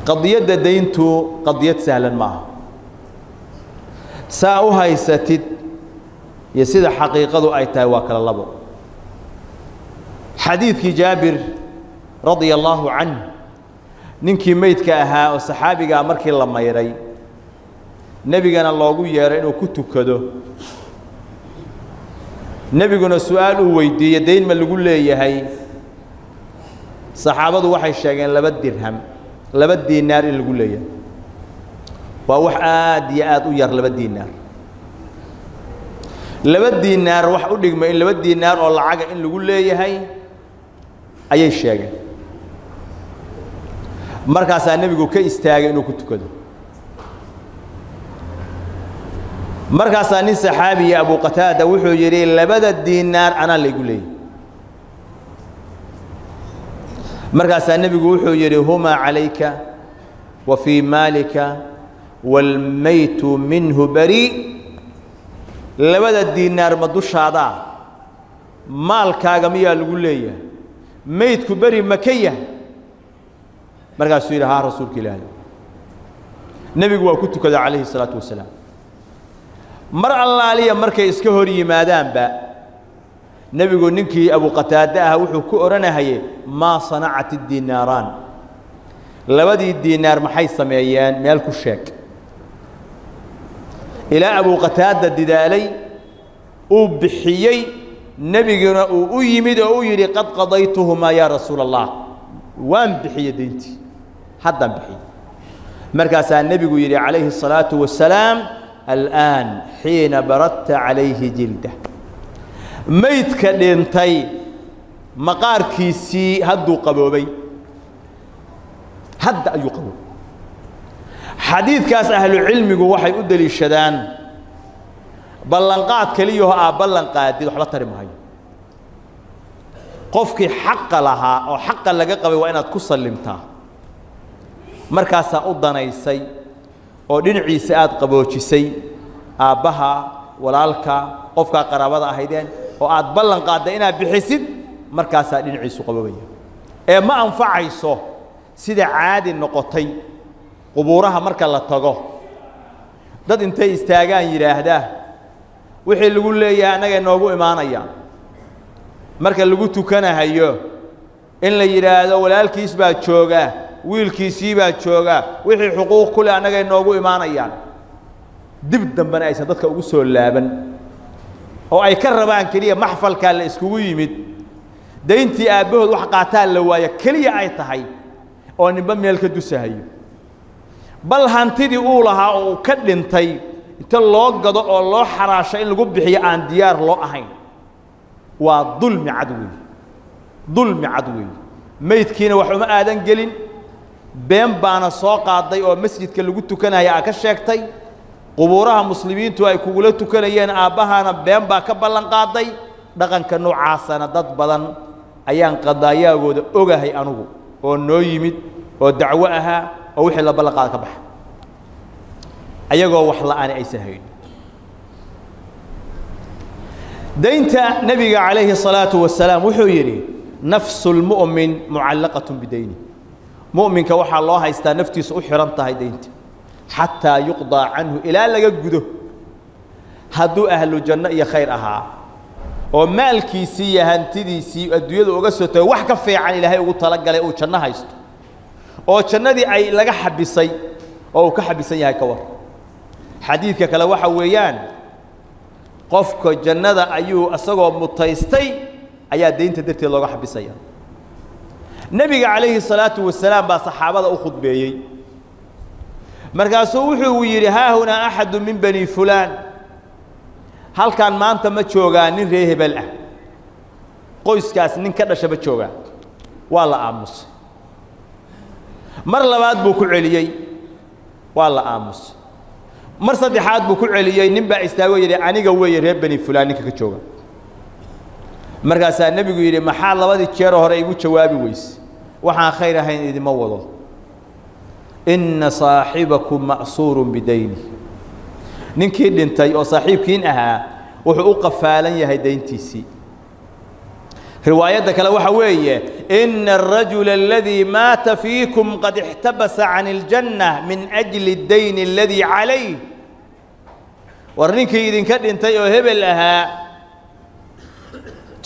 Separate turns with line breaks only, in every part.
Qadiyadda dayntu qadiyad sahlan maaha. Saa u haysatid iyo sida xaqiiqadu ay tahay waa kala labo. Xadiidkii Jaabir radia allaahu canh, ninkii meydka ahaa oo saxaabigaa markii la mayray nebigana loogu yeeray inuu ku tukado, nebiguna su-aal uu weydiiyey dayn ma lagu leeyahay, saxaabadu waxay sheegeen 2 dirham, 2 diinaar in lagu leeyahay. Waa wax aad iyo aad u yar 2 diinaar. 2 diinaar wax u dhigma in 2 diinaar oo lacaga in lagu leeyahay ayay sheegeen. Markaasaa nebigu ka istaagay inuu ku tukado. Markaasaa nin saxaabiya Abu Qataada wuxuu yidhi 2 diinaar anaa laygu leeyahay. Markaasaa nebigu wuxuu yidhi humaa calayka wa fii maalika waalmaytu minhu barii. 2 diinaar ma dushaadaa, maalkaaga miyaa lagu leeyahay, meydku beri ma ka yahay? Markaasuu yidhi haa rasuulka ilaahay. Nebigu waa ku tukaday calayhi salaatu wasalaam. Mar allaaliya markay iska hor yimaadaanba nebigu ninkii Abu Qataada ah wuxuu ku odhanahayay maa sanacat iddiinaaraan, 2 diinaar maxay sameeyeen meel ku sheeg. Ilaa Abu Qataada didaalay uu bixiyey, nebiguna uu u yimid oo u yidhi qad qadaytuhumaa yaa rasuula allah, waan bixiyey dayntii, haddaan bixiyey. Markaasaa nebigu yidhi calayhi الsalaatu wasalaam alآan xiina baradta calayhi jildah. Meydka dhintay maqaarkiisii hadduu qaboobay, hadda ayuu qaboobay. Xadiidkaas ahlucilmigu waxay u deliishadaan ballanqaad keliyaho aa ballan qaadid waxba tari maayo. Qofkii xaqa lahaa oo xaqa laga qabay waa inaad ku sallimtaa. Markaasaa u danaysay oo dhinaciisa aad qaboojisay aabbaha, walaalka, qofkaa qaraabada ahaydeen oo aad ballan qaadday inaad bixisid, markaasaa dhinaciisu qaboobaya. Ee ma anfacayso sida caadi noqotay qubuuraha marka la tago dad intay istaagaan yidhaahdaa wixii lagu leeyahay annaga inoogu imaanayaan. Marka lagu tukanahayo in la yidhaahdo walaalkiis baa jooga, wiilkiisii baa jooga, wixii xuquuq ku leh annaga inoogu imaanayaan, dib dambena aysan dadka ugu soo laaban oo ay ka rabaan keliya maxfalkaa la iskugu yimid, dayntii aabbahood wax qaataa la waayo keliya ay tahay oo ninba meel ka dusahayo. Bal hantidii uu lahaa oo uu ka dhintay inta loo gado oo loo xaraasho in lagu bixiyo aan diyaar loo ahayn. Waa dulmi cad weeye, dulmi cad weeye. Meydkiina wax uma aadan gelin, been baana soo qaaday oo masjidka lagu tukanaya aa ka sheegtay, qubuuraha muslimiintu ay kugula tukanayeen aabbahaana been baa ka ballan qaaday. Dhaqanka noocaasana dad badan ayaan qadaayaagooda ogahay anugu oo noo yimid oo dacwo ahaa oo wixii la ballan qaada ka baxa ayagoo wax la'aani aysan hayn. Daynta nebiga calayhi salaatu wasalaam wuxuu yidhi nafsu lmu'min mucallaqatun bidayni. Mu'minka waxaa loo haystaa naftiisa u xihan tahay daynta xataa yuqdaa canhu, ilaa laga gudo. Hadduu ahlu janno iyo khayr ahaa oo maalkiisii iyo hantidiisii adduunyada uga soo tago wax ka fiican ilaahay ugu talagalay uu janno haysto oo jannadii ay laga xabisay oo uu ka xabisan yahay ka war. Xadiidka kale waxa weeyaan qofka jannada ayuu isagoo mutaystay ayaa daynta darteed looga xabisaya. Nebiga calayhi salaatu wasalaam baa saxaabada u khudbeeyey. Markaasuu wuxuu yidhi haa hunaa axadu min bani fulaan, halkaan maanta ma joogaa nin ree hebel ah, qoyskaas nin ka dhasha ma joogaa. Waa la aamusay. Mar labaad buu ku celiyey, waa la aamusay. Mar saddexaad buu ku celiyey, nin baa istaagoo yidhi aniga weeye reer bani fulaan ninka ka jooga. Markaasaa nebigu yidhi maxaa labadii jeer hore igu jawaabi weyse, waxaan khayr ahayn idima wado. Inna saaxibakum ma'suurun bidayni, ninkii dhintay oo saaxiibkiin ahaa wuxuu u qafaalan yahay dayntiisii. Riwaayadda kale waxa weeye ina arajula aladii maata fiikum qad ixtabasa can aljanna min ajli اdayni aladii calayh. War ninkii idinka dhintay oo hebel ahaa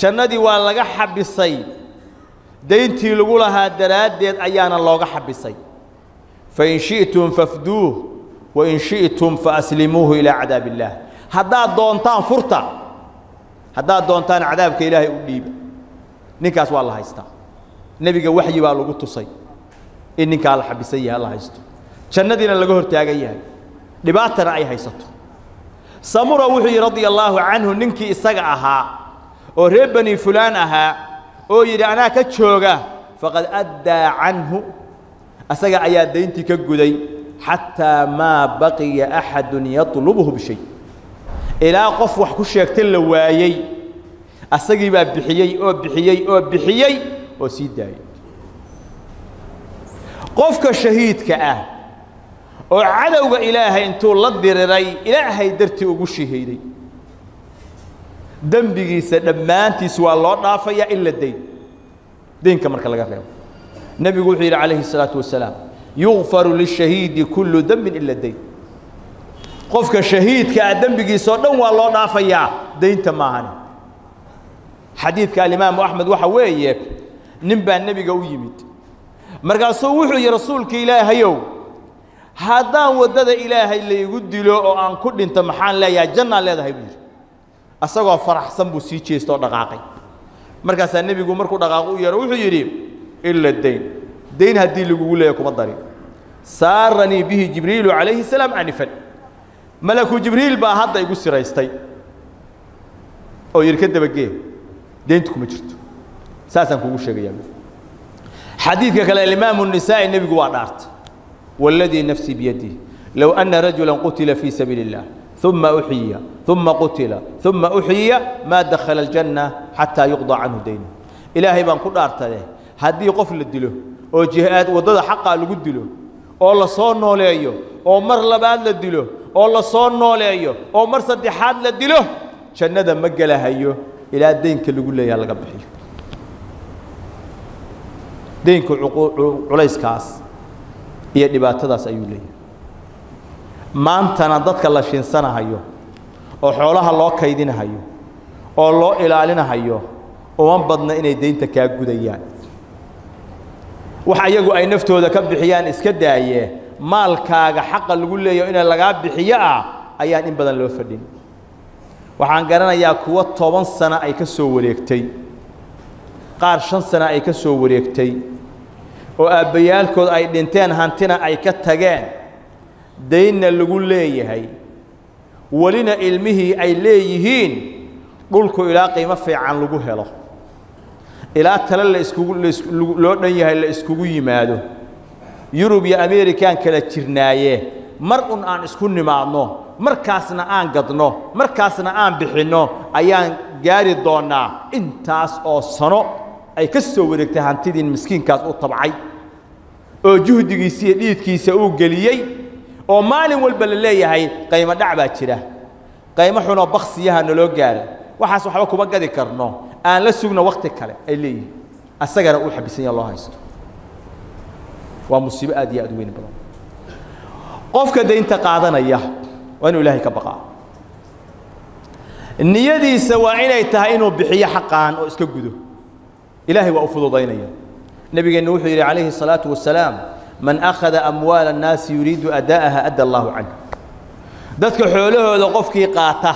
jannadii waa laga xabisay, dayntii lagu lahaa daraaddeed ayaana looga xabisay. Fain shi'tum fafduuh wain shi'tum faaslimuuhu ilaa cadaab illaah. Haddaad doontaan furta, haddaad doontaan cadaabka ilaahay u dhiiba. Ninkaas waa la haystaa. Nebiga waxyi baa lagu tusay in ninkaa la xabisan yahay, la haysto, jannadiina laga hor taagan yahay, dhibaatana ay haysato. Samura wuxuu yidhi radia allaahu canhu, ninkii isaga ahaa oo reer bani fulaan ahaa oo yidhi anaa ka jooga, faqad addaa canhu, asaga ayaa dayntii ka guday, xataa maa baqiya axadun yaطlubhu bishay, ilaa qof wax ku sheegta la waayey, asagii baa bixiyey oo bixiyey oo bixiyey oo sii daayey. Qofka shahiidka ah oo cadowga ilaahay intuu la diriray ilaahay dartii ugu shahiiday, dembigiisa dhammaantiis waa loo dhaafayaa ila dayn, daynka marka laga reebo. Nebigu wuxuu yidhi calayhi الsalaatu wasalaam yugfaru lishahiidi kullu dembin ila dayn. Qofka shahiidka ah dembigiisa oo dhan waa loo dhaafayaa, daynta maahane. Xadiidka alimaamu Axmed waxa weeye nin baa nebiga u yimid, markaasuu wuxuu yidhi rasuulka ilaahayow, haddaan waddada ilaahay laygu dilo oo aan ku dhinto maxaan leeyahay? Jannaan leedahay buu yidhi. Asagoo faraxsan buu sii jeesta oo dhaqaaqay. Markaasaa nebigu markuu dhaqaaqo u yeero wuxuu yidhi ila dayn, dayn haddii lagugu leeyahay kuma darin. Saaranii bihi Jibriilu calayhi salaam anifan, malaku Jibriil baa hadda igu siraystay oo yidhi ka dabagee, dayntu kuma jirto. Saasaan kugu sheegayaa. Xadiidka kale alimaamu Nisaa'i, nebigu waa dhaartay, والذي نفسي بيده لو أن رجلا قتل في سبيل الله ثم أحيي ثم قتل ثم أحيي ما دخل الجنة حتى يقضى عنه دينه. إلهي بان ku dhaartay haddii qof la dilo oo jihaad waddada xaqa lagu dilo oo la soo nooleeyo oo mar labaad la dilo oo la soo nooleeyo oo mar saddexaad la dilo, jannada ma gelahayo ilaa deynka lagu leeyahay laga bixiyo. Deynka culayskaas iyo dhibaatadaas ayuu leeyahay. Maantana dadka la shinsanahayo oo xoolaha loo kaydinahayo oo loo ilaalinahayo uma badna inay deynta kaa gudayaan. Wax ayagu ay naftooda ka bixiyaan iska daaye, maalkaaga xaqa lagu leeyaho ina lagaa bixiyo ah ayaan in badan loo fadhin. Waxaan garanayaa kuwo 10 sano ay ka soo wareegtay, qaar 5 sano ay ka soo wareegtay, oo aabbayaalkood ay dhinteen, hantina ay ka tageen, daynna lagu leeyahay, welina ilmihii ay leeyihiin dhulku ilaa qiimo fiican lagu helo, ilaa tale la iskugu loo dhan yahay la iskugu yimaado. Yurub iyo Amerikaan kala jirnaaye, mar un aan isku nimaadno, markaasna aan gadno, markaasna aan bixinno ayaan gaari doonnaa. Intaas oo sano ay ka soo wareegtay hantidiin miskiinkaas u tabcay oo juhdigiisa iyo dhiidkiisa uu geliyey, oo maalin walba la leeyahay qaymo dhac baa jira, qaymo xunoo baksiyaha naloo gaara, waxaas waxba kuma gadi karno, aan la sugno wakti kale ay leeyihiin, asagana uu xabisan yaha loo haysto. Waa musiibo aad iyo aad u weyn badan. Qofka daynta qaadanaya waa inuu ilaahay ka baqaa, niyadiisa waa inay tahay inuu bixiyo xaqaan oo iska gudo. Ilaahay waa u fududaynaya. Nabigeennu wuxuu yidhi calayhi الsalaatu wasalaam man akhada amwaala annaasi yuriidu ada'aha adda allaahu canhu. Dadka xoolahooda qofkii qaata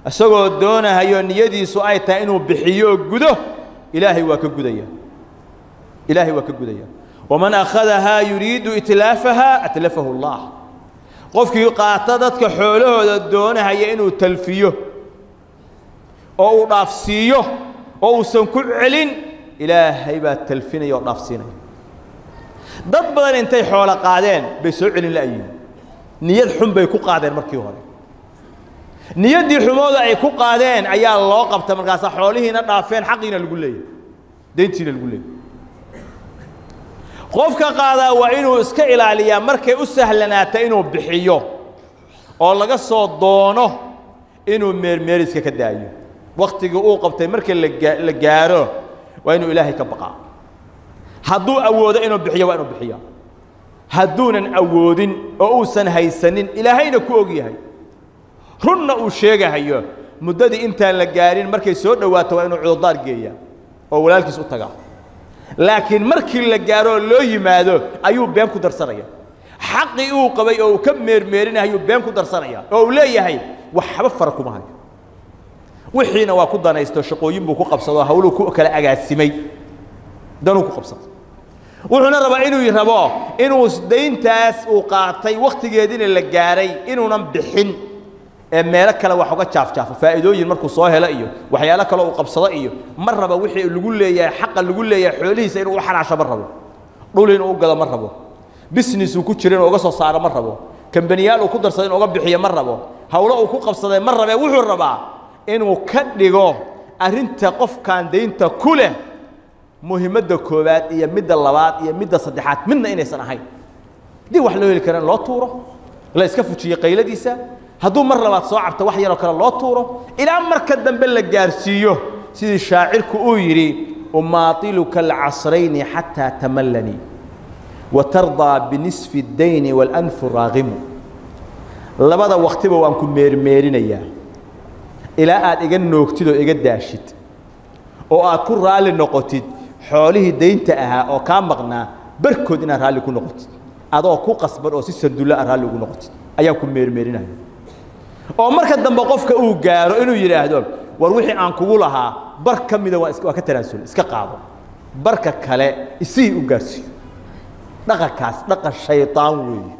isagoo doonahayo niyadiisu ay tahay inuu bixiyo oo gudo, ilaahay waa ka gudaya, ilaahay waa ka gudaya. Waman akhadahaa yuriidu itlaafaha atlafahu allah. Qofkii qaata dadka xoolahooda doonahaya inuu talfiyo oo uu dhaafsiiyo oo uusan ku celin, ilaahay baa talfinaya oo dhaafsiinaya. Dad badan intay xoolo qaadeen bay soo celin la'yihiin, niyad xun bay ku qaadeen markii hore, niyaddii xumooda ay ku qaadeen ayaa loo qabta, markaasaa xoolihiina dhaafeen, xaqiina lagu leeyahy, deyntiina lagu leeyahy. Qofka qaadaa waa inuu iska ilaaliyaa markay u sahlanaata inuu bixiyo oo laga soo doono inuu meermeeriska ka daayo. Waqtigii uu qabtay marka la gaaro waa inuu Ilaahay ka baqaa. Hadduu awoodo inuu bixiyo waa inuu bixiyaa. Hadduunan awoodin oo uusan haysanin, Ilaahayna ku og yahay, runna uu sheegahayo, muddadii intaan la gaarin markay soo dhowaato waa inuu cudurdaar geeyaa oo walaalkiis u tagaa. Laakiin markii la gaaro oo loo yimaado ayuu been ku darsanaya. Xaqii uu qabay oo uu ka meermeerinayo been ku darsanaya oo uu leeyahay waxba fara kuma hayo. Wixiina waa ku danaysto, shaqooyin buu ku qabsado, hawluu ku kala agaasimay, danuu ku qabsado. Wuxuuna rabaa inuu rabo inuu dayntaas uu qaatay waqtigeediina la gaaray inuunan bixin ee meelo kale wax uga jaafjaafo, faa'iidooyin markuu soo helo iyo waxyaalo kale uu qabsado iyo ma raba wixii lagu leeyahay, xaqa lagu leeyahay xoolihiisa inuu u xaraasho ma rabo, dhul inuu u gado ma rabo, business uu ku jiro inuu uga soo saaro ma rabo, kambaniyaal uu ku darsado inuu uga bixiyo ma rabo, hawlo uu ku qabsaday ma rabee. Wuxuu rabaa inuu ka dhigo arrinta qofkan daynta ku leh muhiimadda koowaad iyo midda labaad iyo midda saddexaad midna inaysan ahayn. Haddii wax loo heli kara in loo tuuro, la iska fujiyo qayladiisa, hadduu mar labaad soo cabto wax yaroo kale loo tuuro, ilaa marka dambe la gaarsiiyo sidii shaacirku uu yidhi: umaatiluka alcasrayni xataa tamallanii wa tardaa binisfi اdayni waalanfu raagimu. Labada waqtiba waan ku meermeerinayaa ilaa aad iga noogtid oo iga daashid oo aad ku raalli noqotid xoolihii daynta ahaa oo kaa maqnaa barkood inaad raalli ku noqotid, adoo ku qasban oo si sandulla ah raalli ugu noqotid ayaan ku meermeerinaya. Oo marka dambe qofka uu gaaro inuu yidhaahdo war wixii aan kugu lahaa bar ka mida waa ka tanaasul, iska qaado, barka kale isii u gaarsiiyo. Dhaqankaas dhaqan shaytaan weeye.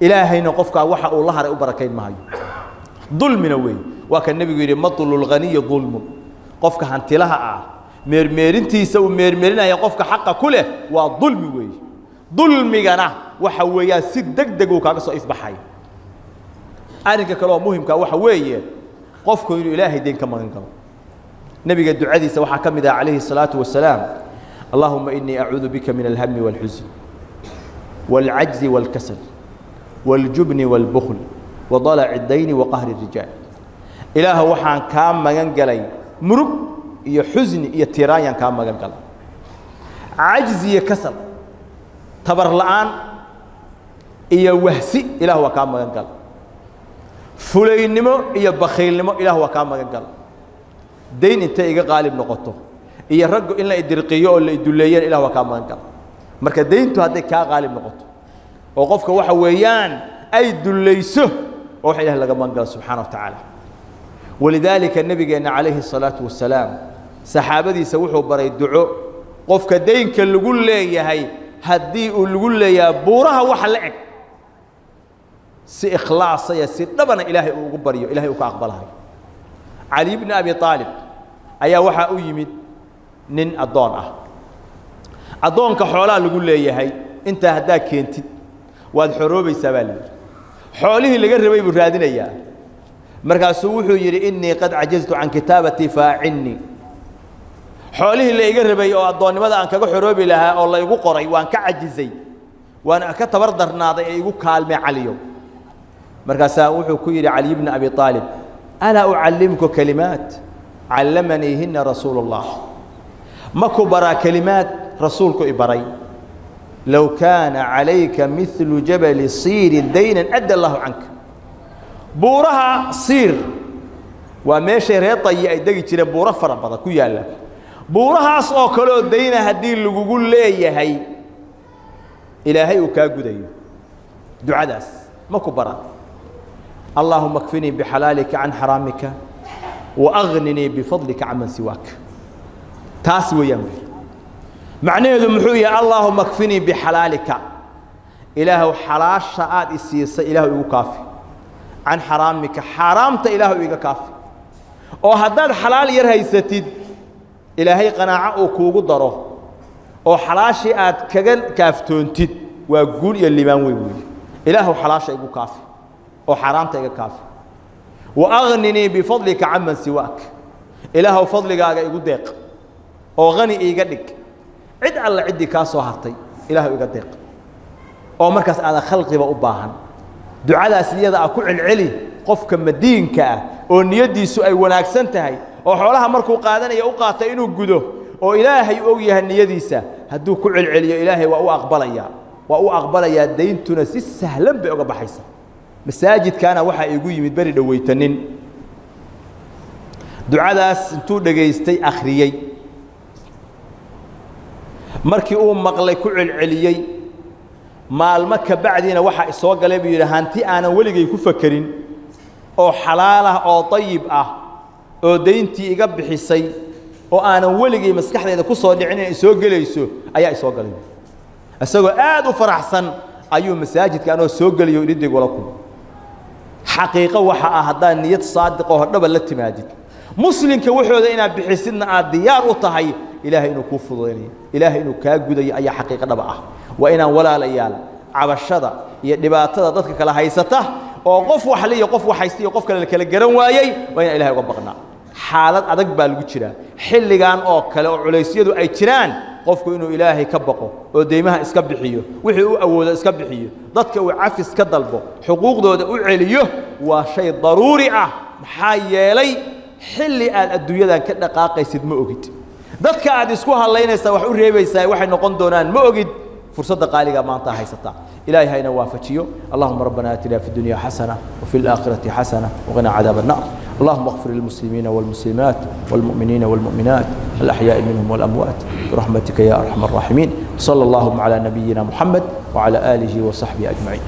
Ilaahayna qofkaa waxa uu la haray u barakayn mahayo, dulmina weeye. Waa kan nebigu yidhi matlu lghaniyi dulmun. Qofka hantilaha ah meermeerintiisa uu meermeerinaya qofka xaqa ku leh waa dulmi weeye. Dulmigana waxa weeyaan si deg deg uu kaaga soo ifbaxayo. Arrinka kale oo muhimkaa waxa weeye qofku inuu Ilaahay deyn ka magan galo. Nebiga ducadiisa waxaa ka mid ah calayhi الsalaatu wasalaam: allahuma inii acuudu bika min alhami wاlxusn wاlcajzi wاlkasal wاljubni wاlbukl wadalaci اdayni waqahri الrijaal. Ilaah waxaan kaa magan galay murug iyo xusni iyo tiiraanyaan kaa magan galay, cajzi iyo kasal, tabar la'aan iyo wahsi Ilaah waa kaa magan galay, fulaynimo iyo bakhiilnimo Ilaah waa kaa magan galay, dayn intay iga qaalib noqoto iyo raggu in la idirqiyo oo la iduleeyana Ilah waa kaa magan galay. Marka dayntu hadday kaa qaalib noqoto oo qofka waxa weeyaan ay dullayso, oo wax Ilaah laga magan galo subxaana wa tacaala. Walidaalika nabigeenna calayhi الsalaatu wasalaam saxaabadiisa wuxuu baray duco qofka daynka lagu leeyahay haddii uu lagu leeyahay buuraha waxa la eg si ikhlaasaya si dhabana Ilaahay uu ugu baryo, Ilahay uu ka aqbalahayo. Cali bni Abi Aalib ayaa waxaa u yimid nin addoon ah. Addoonka xoolaha lagu leeyahay intaa haddaa keentid waad xoroobaysaa baa la yidhi. Xoolihii laga rabay buu raadinayaa. Markaasuu wuxuu yidhi innii qad cajaztu can kitaabatii faacinnii. Xoolihii la iga rabay oo addoonnimada aan kaga xoroobi lahaa oo la igu qoray waan ka cajizay, waan ka tabar darnaaday, ee igu kaalmay Caliyow. Markaasaa wuxuu ku yidhi Caliy bni Abi Aalib: alaa ucallimku kalimaat callamaniihinna rasuulu اllah? Ma ku baraa kelimaad rasuulku i baray? Low kaana calayka midlu jabali siirin daynan adda allahu canka. Buuraha Siir waa meeshay reer Tayi ay degi jireen, buuro fara badan ku yaalla. Buurahaas oo kaleoo dayna haddii lagugu leeyahay Ilaahay uu kaa gudayo. Ducadaas ma ku baraa? Allaahuma kfinii bixalaalika can xaraamika wa agninii bifadlika canman siwaak. Taas weeyaan buuri. Macnaheedu muxuu yahay? Allaahuma kfinii bixalaalika, Ilaahow xalaasha aad i siisay Ilaahu igu kaafi, can xaraamika, xaaraamta Ilaahu iga kaafi. Oo haddaad xalaal yar haysatid Ilaahay qanaaco uu kuugu daro oo xalaashii aad kaga kaaftoontid waa guul iyo liibaan weyn weeye. Ilaahow xalaasha igu kaafi oo xaaraamta iga kaafi. Wa agninii bifadlika canman siwaak, Ilaahow fadligaaga igu deeq oo hani iiga dhig cid alla ciddii kaa soo hartay, Ilaahu iga deeq, oo markaas aadan khalqiba u baahan. Ducadaas iyada ah ku celceli qofka madiinka ah Oo niyadiisu ay wanaagsan tahay, oo xoolaha markuu qaadanayo u qaatay inuu gudo, oo Ilaahay og yahay niyadiisa, hadduu ku celceliyo Ilaahay waa u aqbalayaa, waa u aqbalayaa. Dayntuna si sahlan bay uga baxaysa. Masaajidkaana waxaa igu yimid beri dhoweytanin ducadaas intuu dhegaystay akhriyey, markii uu maqlay ku celceliyey. Maalmo ka bacdiina waxaa isoo galay buu yidhi hanti aanan weligay ku fakerin oo xalaal ah oo dayib ah oo dayntii iga bixisay oo aanan weligay maskaxdayda ku soo dhicin inay isoo gelayso ayaa isoo galay. Isagoo aad u faraxsan ayuu masaajidka anoo soo geliyo idhidig wala kulmay. Xaqiiqo waxa ah haddaad niyad saadiq oo dhaba la timaadid, muslimka waxooda inaad bixisidna aad diyaar u tahay, Ilaahay inuu kuu fududaynayo, Ilaahay inuu kaa gudayo ayaa xaqiiqo dhaba ah. Waa inaan walaalayaal cabashada iyo dhibaatada dadka kala haysata oo qof wax liyo qof wax haysta iyo qof kale la kala garan waayey, waa inaan Ilahay uga baqnaa. Xaalad adag baa lagu jiraa xilligan oo kale oo culaysyadu ay jiraan. Qofku inuu Ilaahay ka baqo oo deymaha iska bixiyo, wixii uu awoodo iska bixiyo, dadka uu cafis ka dalbo, xuquuqdooda u celiyo, waa shay daruuri ah. Maxaa yeelay xilli aad adduunyadan ka dhaqaaqaysid ma ogid, dadka aad isku hadlaynaysaa wax u reebaysaa waxay noqon doonaan ma ogid. Fursadda qaaliga maanta haysataa, Ilaahay hayna waafajiyo. Allahuma rabbana aatina fi dunya xasana wafi alaakhirati xasana waqina cadaab annar. اللهم اغفر للمسلمين والمسلمات والمؤمنين والمؤمنات الأحياء منهم والأموات برحمتك يا أرحم الراحمين. صلى اللهم على نبينا محمد وعلى آله وصحبه أجمعين.